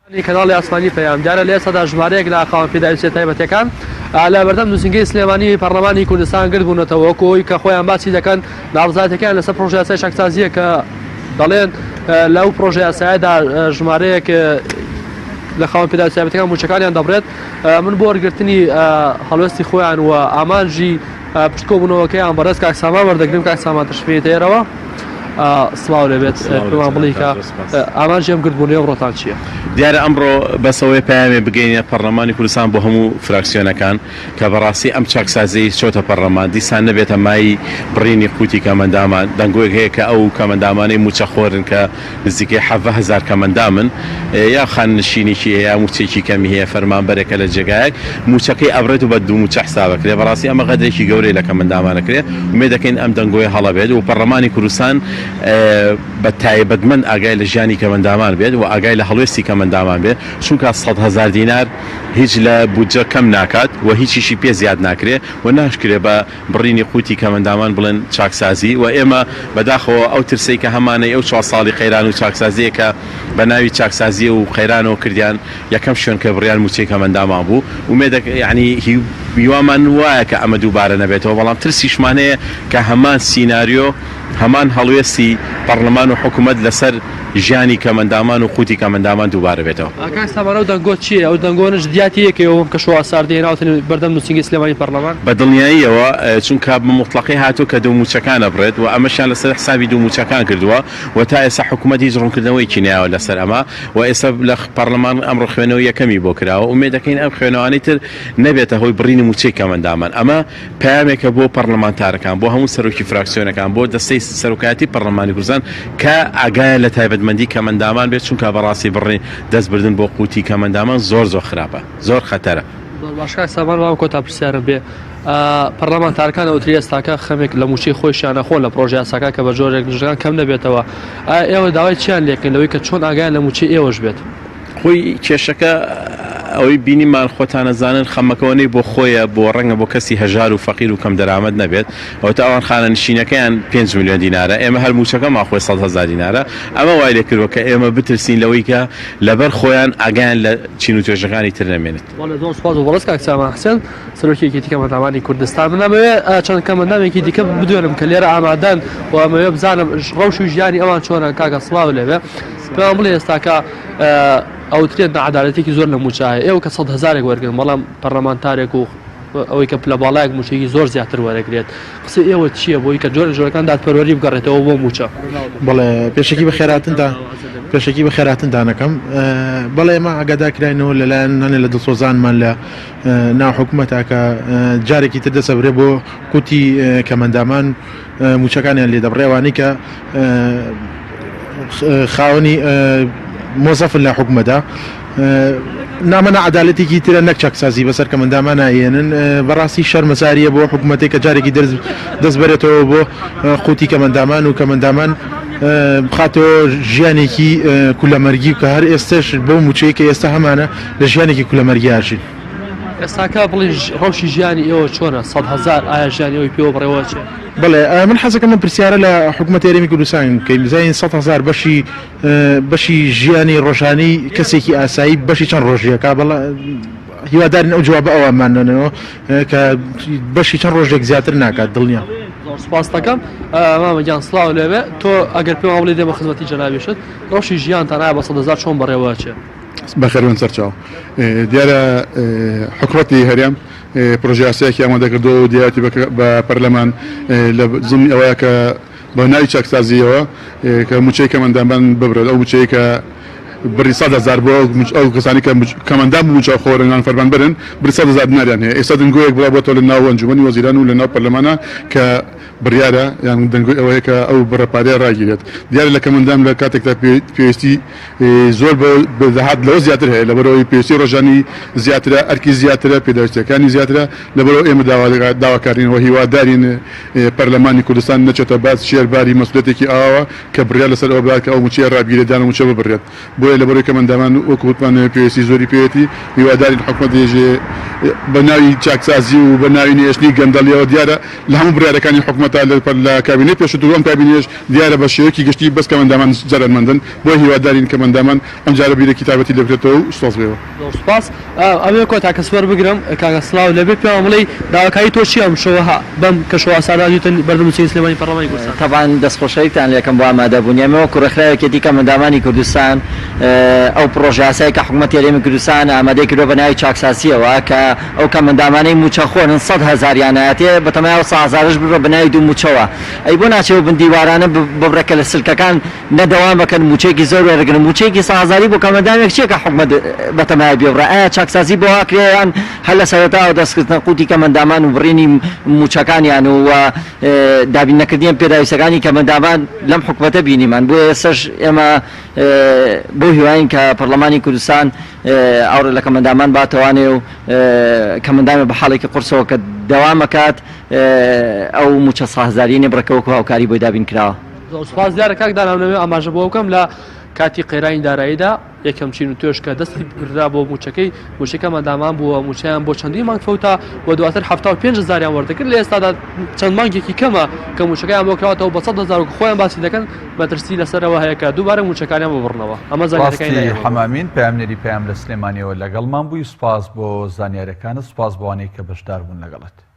کەناڵی ئاسمانی پەیام دیارە لە ئێستادا ژمارەیەک لە خاوەن پێداویستیە تایبەتەکان لە بەردەم نووسینگەی سلێمانی پەرلەمانی کوردستان گردبوونەتەوە وەکو ئەوەی کە خۆیان باسی دەکەن ناڕەزایەتیەکەیان لەسەر پرۆژەیاسای چاکسازییە کە دەڵێن لەو پرۆژەیاسایەدا ژمارەیەک لە خاوەن پێداویستیە تایبەتەکان مووچەکانیان دەبڕێت من بۆ وەرگرتنی هەڵوێستی خۆیان و ئامانجی پشت کۆبوونەوەکەیان بەڕێز کاک سامان وەردەگرم کاک سامان تەشریفی ئێرەوە سڵاو لێبێت پێمان بڵێی کە ئامانجی ئەم گردبوونەوەی ئەمڕۆتان چییە؟ دیارە ئەمڕۆ بەس ئەوەیە پەیامێ بگەینە پەڕلەمانی کوردستان بۆ هەموو فراکسیۆنەکان کە بەڕاستی ئەم چاکسازیەی چۆتە پەڕلەمان دیسان نەبێتە مایەی بڕینی قوتی کەمەندامان دەنگۆیەک هەیە کە ئەو کەمەندامانەی موچەخۆرن کە نزیکەی 17 هەزار کەمەندامن یا خانەنشینێکی هەیە یا موچەیەکی کەمی هەیە فەرمانبەرێکە لە جێگایەک موچەکەی ئەبڕێت و بە دوو موچە حساب ئەکرێ بەڕاستی ئەمە غەدرێکی گەورەیە لە کەمەندامان ئەکرێ ئومێد دەکەین ئەم دەنگۆیە هەڵە بێت و پەڕلەمانی کوردستان بە تایبەتمەند ئاگای لە ژیانی کەمەندامان بێت و ئاگای لە هەڵوێستی کەمەندامان بێت چونکە 100 هەزار دینار هیچ لە بودجە کەم ناکات و هیچیشی پێ زیاد ناکرێ و ناشکرێ بە بڕینی قوتی کەمەندامان بڵێن چاکسازی و ئێمە بەداخەوە ئەو ترسەی کە هەمانەی ئەو چوار ساڵی قەیران و چاکسازیە کە بە ناوی چاکسازیە و قەیرانەوە کردیان یەکەم شوێن کە بڕیان موچەی کەمەندامان بوو ئومێدەک یانی هیوامان وایە کە ئەمە دووبارە نەبێتەوە بەڵام ترسیشمان هەیە کە هەمان سیناریۆ هەمان هەڵوێستی پەڕلەمان و حکومەت لەسەر ژیانی کەمەندامان و قوتی کەمەندامان دووبارە بێتەوە. کاک سامان ئەو دەنگۆ چییە؟ ئەو دەنگۆنە جدیاتی یەکەی ئەوەم کە شۆوا ساردی هێناوەتە بەردەم نووسینگەی سلێمانی پەڕلەمان؟ بە دڵنیاییەوە، چونکە بە موتڵەقی هاتووە کە دوو مووچەکان ئەبڕێت و ئەمەشیان لەسەر حسابی دوو مووچەکان کردووە و تا ئێستا حکومەت هیچ ڕوونکردنەوەیەکی نەیاوە لەسەر ئەمە و ئێستا لە پەڕلەمان ئەمڕۆ خوێنەوەی یەکەمی بۆ کراوە ئومێد دەکەین ئەم خوێنەوانەی تر نەبێتە هۆی بڕینی مووچەی کەمەندامان ئەمە پەیامێکە بۆ پەڕلەمانتارەکان، بۆ هەموو سەرۆکی فراکسیۆنەکان، بۆ دەستەی سەرۆکایەتی پەڕلەمانی کوردستان کە ئاگایان لە تایبەتمەندی کەمئەندامان بێت، چونکە بەڕاستی بڕین دەست بردن بۆ قوتی کەمئەندامان زۆر زۆر خراپە، زۆر خەتەرە. زۆر باش کاک سامان وام کۆتا پرسیارم بێ پەڕلەمانتارەکان ئەوتری ئێستاکە خەمێک لە مووچەی خۆیشیان ئەخۆن لە پڕۆژە یاساکە کە بە جۆرێک لیژنەکان کەم نەبێتەوە ئایا ئێوە داوای چیان لێکەن لەوەی کە چۆن ئاگایان لە مووچەی ئێوەش بێت؟ خۆی کێشەکە ئەوەی بینیمان خۆتان ئەزانن خەمەکەوە نەی بۆ خۆیە بۆ ڕەنگە بۆ کەسی هەژار و فەقیر و کەم دەرامەت نەبێت ئەوەتا ئەوان خانەنشینەکەیان 5 ملیۆن دینارە ئێمە هەر موچەکەمان خۆی 100 هەزار دینارە ئەمە وای لێ کردوە کە ئێمە بترسین لەوەی کە لەبەر خۆیان ئاگایان لە چین و توێژەکانی تر نەمێنێت. بەڵێ زۆر سوپاس بۆ بەڕێز کاک سامان حسێن سەرۆکی یەکێتی کەمئەندامانی کوردستان من ئەمەوێ چەند کەمئەندامێکی دیکە بدوێنم کە لێرە ئامادەن و ئەمەوێ بزانم ڕەوش و ژیانی ئەوان چۆنە کاکە سڵاو لێبێ پێمان بڵێ ئێستاکە ئەوترێت نەعەدالەتێکی زۆر لە مووچە هەیە ئێوە کە سەد هەزارێک وەرگن بەڵام پەرلەمانتارێک و ئەوەی کە پلە باڵایەک مووچەیەکی زۆر زیاتر وەرەگرێت قسەی ئێوە چییە بۆی کە جۆرە جۆرەکان دادپەروەری بگەڕێتەوە بۆ مووچە؟ بەڵێ پێشەکی بەخێرهاتنتان پێشەکی بەخێرهاتنتان ئەکەم بەڵێ ئێمە ئاگادار کراینەوە لەلایەن هەنێ لە دڵسۆزانمان لە ناو حکومەتا کە جارێکی تر دەسەبرێ بۆ قوتی کەمەندامان مووچەکانیان لێ دەبڕێ ئەوانەی کە خاوەنی مۆزەفن لە حکومەتدا نامە ناعەدالەتێکی ترە نەک چاکسازی بەسەر کەمەندامان ئەیەنن بەڕاستی شەرمەزاریە بۆ حکومەتێک کە جارێکی دەست دەست بەرێتەوە بۆ قوتی کەمەندامان و کەمەندامان بخاتەوە ژیانێکی کولەمەرگی کە هەر ئێستش بۆ موچەیە کە ئێستا هەمانە لە ژیانێکی کولەمەرگی ئاژین. ئێستاکە بڵێ ڕەوشی ژیانی ئێوە چۆنە؟ 100,000 ئایا ژیانی ئێوەی پێوە بەڕێوە ئەچێ؟ بەڵێ من حەزەکەم ئەم پرسیارە لە حکومەتی هەرێمی کوردستان بکەین بزانین 100,000 بەشی بەشی ژیانی ڕۆژانەی کەسێکی ئاسایی بەشی چەند ڕۆژیەکە بەڵێ هیوادارین ئەو جوابە ئەوانمان نەنەوە کە بەشی چەند ڕۆژێک زیاتر ناکات دڵنیام. زۆر سوپاست دەکەم مامە گیان سڵاو لێبێ تۆ ئەگەر پێمان بڵێی دێمە خزمەتی جەنابیشت ڕەوشی ژیانتان ئایا بە 100,000 چۆن بەڕێوە ئەچێ؟ بەخێربێن سەرچاو. دیارە حکومەتی هەرێم پرۆژەیاسایەکی ئامادە کردووە و دیارەتی بە پەرلەمان لە زمنی ئەوەیە کە بە ناوی چاکسازییەوە کە مووچەی کەمەندامان ببرێت ئەو مووچەی کە بڕی 100,000 بۆ ئەو کەسانی کە کەمەندام مووچە خۆرن یان فەرمانبەرن بڕی 100,000 دیناریان هەیە ئێستا دەنگۆیەک بڵاو بۆتەوە لە ناو ئەنجومەنی وەزیران و لە ناو پەرلەمانە کە بڕیارە یان دەنگۆی ئەوەیە کە ئەو بڕە پارەیە ڕاگیرێت دیارە لە کەمەندام لە کاتێکدا پێویستی زۆر بە داهات لەوە زیاتر هەیە، لەبەرئەوەی پێویستی ڕۆژانی زیاترە، ئەرکی زیاترە، پێداویستییەکانی زیاترە، لەبەرئەوە ئێمە داواکارین و هیوادارین پەرلەمانی کوردستان نەچێتە باس ژێر باری مەسئولیەتێکی ئاواوە کە بڕیار لەسەر ئەوە بدات کە ئەو مووچەیە ڕابگیرێت یان ئەو مووچە ببڕێت. بۆیە. بۆیە لەبەرەی کەمەندامان وەکو وتمان پێویستی زۆری پێیەتی هیوادارین حکومەت ێژێ بە ناوی چاکسازی و بە ناوی نەهێشتنی گەندەڵیەوە دیارە لە هەموو بڕیارەکانی حکومەتا لە کابینەی پێشووتر و ئەم کابینەیەش دیارە بە شێوەیەکی گشتی بەس کەمەندامان زەرەرمەندن بۆیە هیوادارین کەمەندامان ئەمجارە بیرێکی تایبەتی لێ بکرێتەوە و سوپاس بۆ ئێوە. زۆر سوپاس ئەمەوێ کۆتا کەس وەربگرم کاکە سڵاو لێبێ پێمان بڵێی داواکاری تۆ چیە ئەمشەوە ها بەم کەشوهەوا ساردە هاتویتە بەردەم نوسینگەی سلێمانی پەرلەمانی کوردستان؟ تەبعەن دەستخۆشیتان لێکەم بۆ ئامادەبوونی ئێمە وەکو ڕێکخراوی یەکێتی کەمئەندامانی کوردستان ئەو پڕۆژەیاسایەی کە حکومەتی هەرێمی کوردستان ئامادەی کردووە بە ناوی چاکسازییەوە کە ئەو کەمئەندامانەی مووچەخۆرن 100 هەزاریان ئەیاتێ بەتەمای ئەو 100 هەزارەش ببڕە بە ناوی دوو مووچەوە ئەی بۆ ناچێ ئەو بن دیوارانە ببڕێ کە لە سلکەکان نە دەوام بکەن مووچەیەکی زۆر وەرگرن مووچەیەکی 100 هەزاری بۆ کەمئەندامێک چیە کە حکومەت بەتەمایە بێبڕێ ئایا چاکسازی بۆ ئەکرێ یان هەر لە سەرەتاوە دەستکردنە قوتی کەمئەندامان و بڕینی مووچەکانیان و دابین نەکردنی پێداویستەکانی کەمئەندامان لەم حکومەتە بینیمان بۆیە ئێستاش ئێمە بەو هیواین کە پەرلەمانی کوردستان ئاوڕ لە کەمئەندامان باتەوانێ و کەمئەندامێ بە حاڵێکی قورسەوە کە دەوام ئەکات ئەو مووچە 100 هەزاریەی نەبڕێ کە وەکو هاوکاری بۆی دابین کراوە. زۆر سوپاس. دیارە کاک دانا منەوێ ئاماژە بەوە بکەم لە کاتی قەیرانی داراییدا یەکەم چین و توێژ کە دەستی برا بۆ مووچەکەی مووچەی کەمئەندامان بووە مووچەیان بۆ چەندین مانگ فەوتا و دواتر 75 هەزاریان وەردەگرت لە ئێستادا چەند مانگێکی کەمە کە مووچەکەیان بۆ کراوەتەوە بە 100 هەزار و خۆیان باسی دەکەن مەترسی لەسەرەوە هەیە کە دووبارە مووچەکانیان ببڕنەوە ئەمە زانیاریەکانی ڕاستی لای ئێمە بوو. حەمامین پەیامنێری پەیام لە سلێمانیەوە لەگەڵمان بووی سوپاس بۆ زانیاریەکانت سوپاس بۆ ئەوانەی کە بەشدار بوون لەگەڵت.